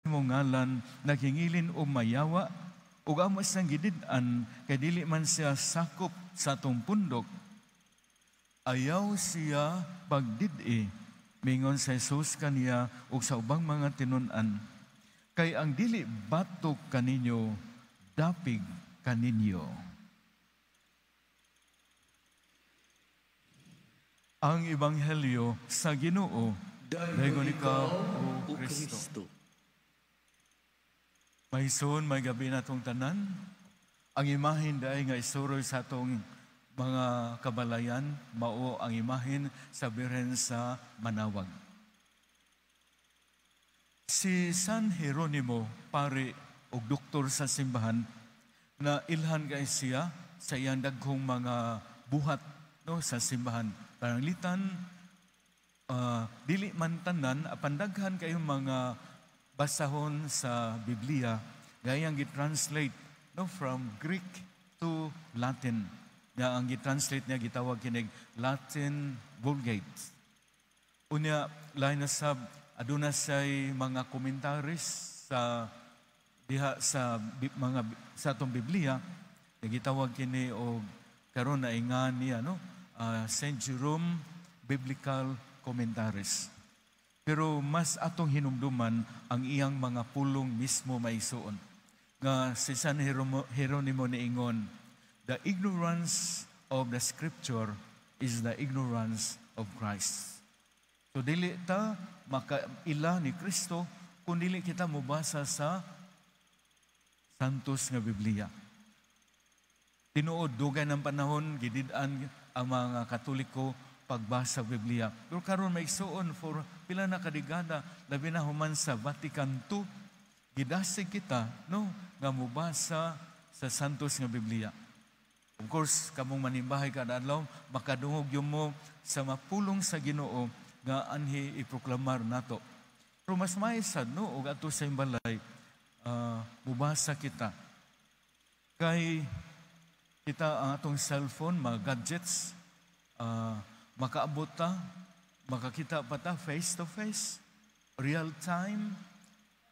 Imong ngalan naghingilin og mayawa ug amo siyang gidid-an kay dili man siya sakop sa atong pundok. Ayaw siya pagdid-i." Mingon sa Jesus kaniya ug sa ubang mga tinun-an, "Kay ang dili batok kaninyo, dapig kaninyo." Ang Ebanghelyo sa Ginoo. Daygon ikaw, O O Kristo. Kristo. Mahison, may gabi na itong tanan. Ang imahin dahil nga isuroy sa atong mga kabalayan, mao ang imahin sa Birhen sa Manaoag. Si San Jeronimo, pare o doktor sa simbahan, na ilhan kay siya sa iyang daghong mga buhat, no, sa simbahan. Pananglitan, dili man tanan, apan daghan kayong mga basahon sa Biblia gayang gi-translate, no, from Greek to Latin. Nga ang gi-translate niya gitawag kinig Latin Vulgate. Unya lain na sab, aduna say mga komentaris sa diha sa mga sa atong Biblia nga gitawag kini og karon na ingan niya, no, Saint Jerome Biblical Commentaries. Pero mas atong hinumduman ang iyang mga pulong mismo, maigsuon. Nga si San Jeronimo niingon, "The ignorance of the scripture is the ignorance of Christ." So dili ta makaila ni Kristo kung dili kita mobasa sa Santos nga Biblia. Tinuod, dugay ng panahon gidid-an ang mga Katoliko pagbasa Biblia. Pero karon, maigsuon, for pila na kadegada, labi na human sa Vatican II, gidasig kita, no, nga mobasa sa Santos nga Biblia. Of course, kamong manimbahay kada adlaw, makadungog gyud mo sa mapulong sa Ginoo nga anhi iproklamar nato. Pero mas maayo sad, no, og adto sa balay, mubasa kita. Kay kita ang atong cellphone, mga gadgets, makaabot ta, makakita pa ta face to face, real time,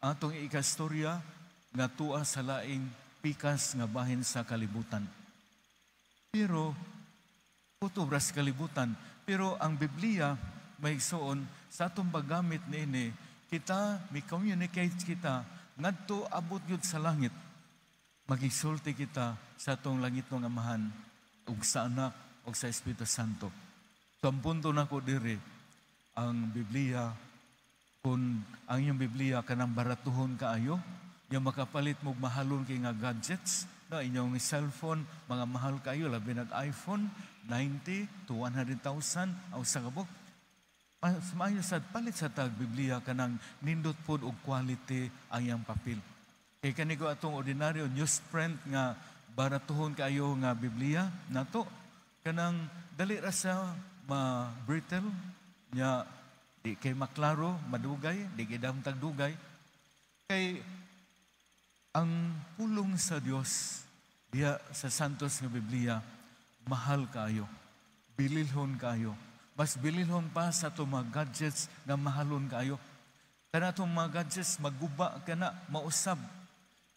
atong ikastorya nga tuwa sa laing pikas nga bahin sa kalibutan. Pero, puto bras kalibutan. Pero ang Biblia, maigsuon, sa atong paggamit niini, kita, mi communicate kita, ngadto abot yun sa langit. Magisulti kita sa atong langit ng Amahan, ug sa Anak, ug sa Espiritu Santo. So, ang punto nako diri, ang Biblia, kung ang iyong Biblia kanang baratuhon kaayo, yung makapalit mo mahalon kay nga gadgets, no, inyong cellphone, mga mahal kayo, labi nag iPhone, 90 to 100,000 ang usa ka buok. Mas maayo sad palit sa tag Biblia kanang nindot pod og quality ang iyang papel. Kay kanigo atong ordinaryo newsprint nga baratuhon kaayo nga Biblia nato, kanang dali ra sa ma-brittle nya, di kay maklaro, madugay, di kay dam tagdugay. Kay ang pulong sa Dios diha sa Santos nga Biblia, mahal kaayo, bililhon kaayo. Mas bililhon pa sa atong mga gadgets nga mahalon kaayo. Kana atong mga gadgets maguba kana, mausab.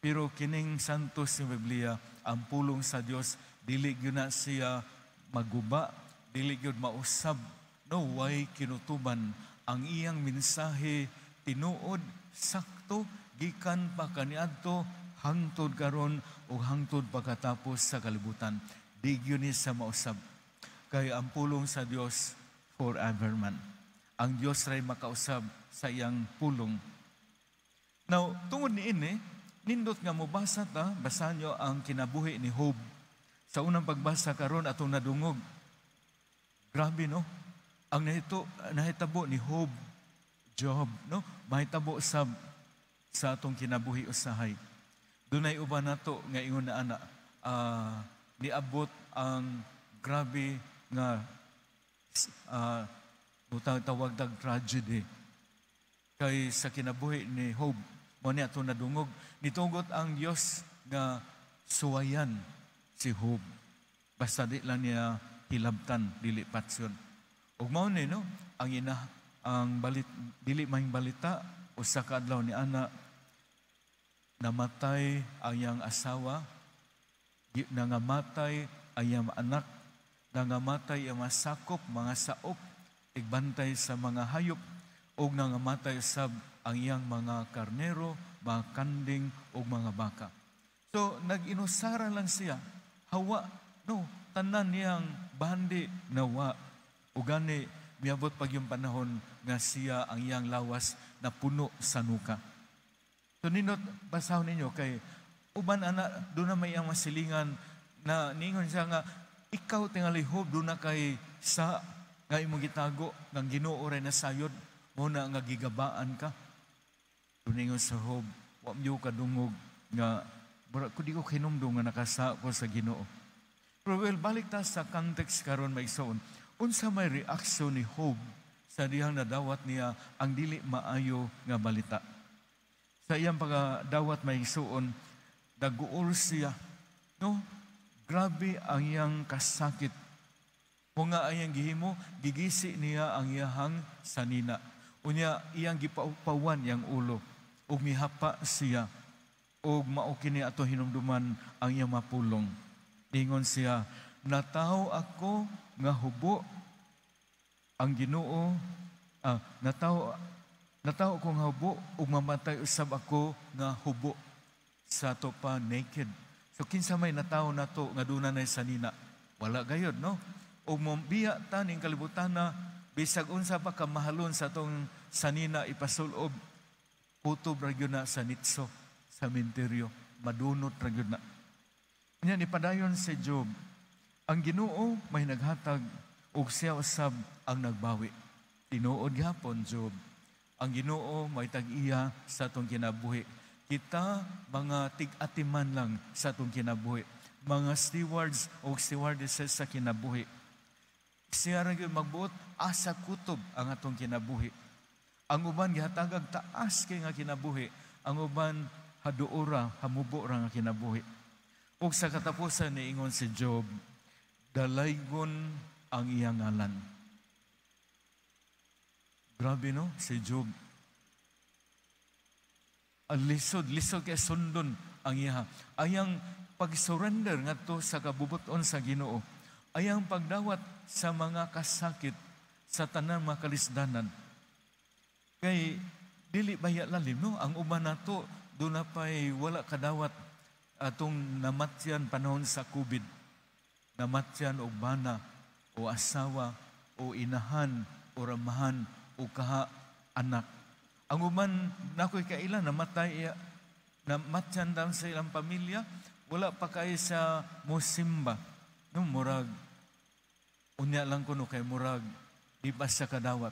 Pero kining Santos nga Biblia, ang pulong sa Dios, dili gyud na siya maguba, dili gyud mausab, no, way kinutuban. Ang iyang mensahe tinuod, sakto, gikan pa kaniadto hangtod karon ug hangtod pagkatapos sa kalibutan. Di gyud ni sa mausab. Kay ang pulong sa Dios forever man. Ang Dios ray makausab sa iyang pulong. Now, tungod ni ini, nindot nga mobasa ta, basahan nyo ang kinabuhi ni Job. Sa unang pagbasa karon atong nadungog. Grabe, no? Ang nahitabo ni Job, Job, no? Mahitabo sa atong kinabuhi usahay. Dunay uban nato nga ingon na ana, niabot ang grabe nga tawag tag tragedy. Kay sa kinabuhi ni Job, mo ni ato nadungog, nitugot ang Dios nga suwayan si Job. Basta di lang niya hilabtan, dili patsyon. Ug mao ni, no, ang ina ang balit dili may balita usa ka adlaw ni ana. Namatay ang iyang asawa, nangamatay ang iyang anak, nangamatay ang mga sakop, mga saop, igbantay sa mga hayop, ug nangamatay sab ang iyang mga karnero, mga kanding, ug mga baka. So, nag-inusara lang siya. Hawa, no, tanan niyang bandi nawa. Ugani, miabot pag yung panahon nga siya ang iyang lawas na puno sa nuka. So, nindot, basahon ninyo kay uban ana, doon na may iyang masilingan na ningon siya nga, ikaw tingali Job, doon na kay sa nga imong gitago, nga Ginoo ray nasayod, mo na nga gigabaan ka. Doon ningon sa Job, wa mo kadungog nga, ko di ko kinumdum nga nakasa ko sa Ginoo. Pero well, balik ta sa context karon maigsoon. Unsa may reaksyon ni Job sa dihang nadawat niya ang dili maayo nga balita? Sa iyang pagdawat maigsoon, daguol siya. No? Grabe ang iyang kasakit. Kung nga iyang gihimo, gigisi niya ang iyahang sanina. Unya iyang gipaupawan iyang ulo. Ug mihapa siya. Ug mao kini ato hinumduman ang iyang mapulong. Ingon siya, natawo ako nga hubo ang Ginoo, natawo ko nga hubo ug mamatay usab ako nga hubo sa ato pa naked. So kinsa may natawo nato nga duna nay sanina? Wala gayod, no? Ug mobiya ta ning kalibutan na bisag unsa pa ka mahalon sa atong sanina ipasulob, kutob ra gyud na sa nitso, sa menteryo, madunot ra gyud na. Nya ni padayon si Job, ang Ginoo may naghatag ug siya usab ang nagbawi. Tinuod gihapon Job, ang Ginoo may tag-iya sa atong kinabuhi. Kita mga tig-atiman lang sa atong kinabuhi, mga stewards o stewardesses sa kinabuhi. Siya ra gyud magbuot asa kutob ang atong kinabuhi. Ang uban gihatagag taas kay nga kinabuhi, ang uban haduora, hamubo ra nga kinabuhi. Ug sa katapusan niingon si Job, dalaygon ang iyang ngalan. Grabe no, si Job. Ang lisod, lisod kay sundon ang iya. Ayang pag-surrender ngadto sa kabubuton sa Ginoo. Ayang pagdawat sa mga kasakit sa tanan mga kalisdanan. Kay dili baya lalim no, ang uban nato doon na pa'y wala kadawat atong namatyan panahon sa COVID. Namatyan og bana o asawa o inahan o ramahan o kaha anak. Ang uban nakoy kaila namatay namatyan daw sa ilang pamilya, wala pa kay sa mosimba. No, murag unya lang kuno kay murag di pa siya kadawat.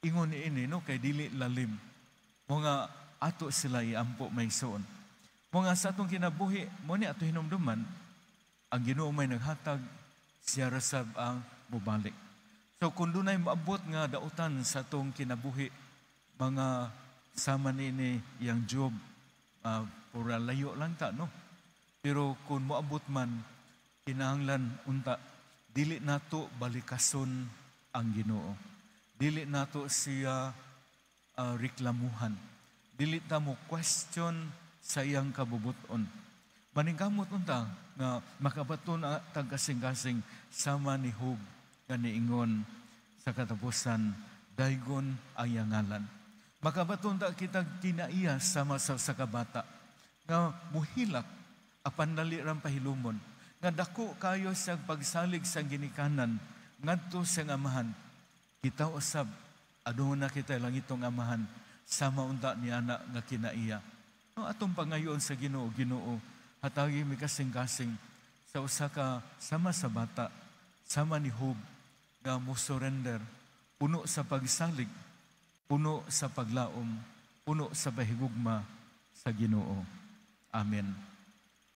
Ingon ni ini no kay dili lalim. Mga ato sila iampo may suon. Mga sa atong kinabuhi, mo ni ato hinumduman, ang Ginoo may naghatag, siya rasab ang mubalik. So kung dunay maabot nga dautan sa atong kinabuhi, mga sama niini iyang Job, pura layo lang ta, no? Pero kung moabot man, kinahanglan unta, dili nato balikason ang Ginoo. Dili nato siya reklamuhan. Dili ta mo question sa iyang kabubuton. Maningkamot unta nga makabaton ang tagkasing-kasing sama ni Job nga niingon sa katapusan, daygon ang iyang ngalan. Makabaton ta kita kinaiya sama sa kabata nga muhilak apan dali rang pahilumon, nga dako kayo sa pagsalig sa ginikanan ngadto sa amahan. Kita usab aduna kita langitong amahan sama unta ni ana nga kinaiya. No, atong pangayoon sa Ginoo, Ginoo, hatagi mi kasing-kasing sa usa ka sama sa bata, sama ni Job nga mo surrender, puno sa pagsalig, puno sa paglaom, puno sa pahigugma sa Ginoo. Amen.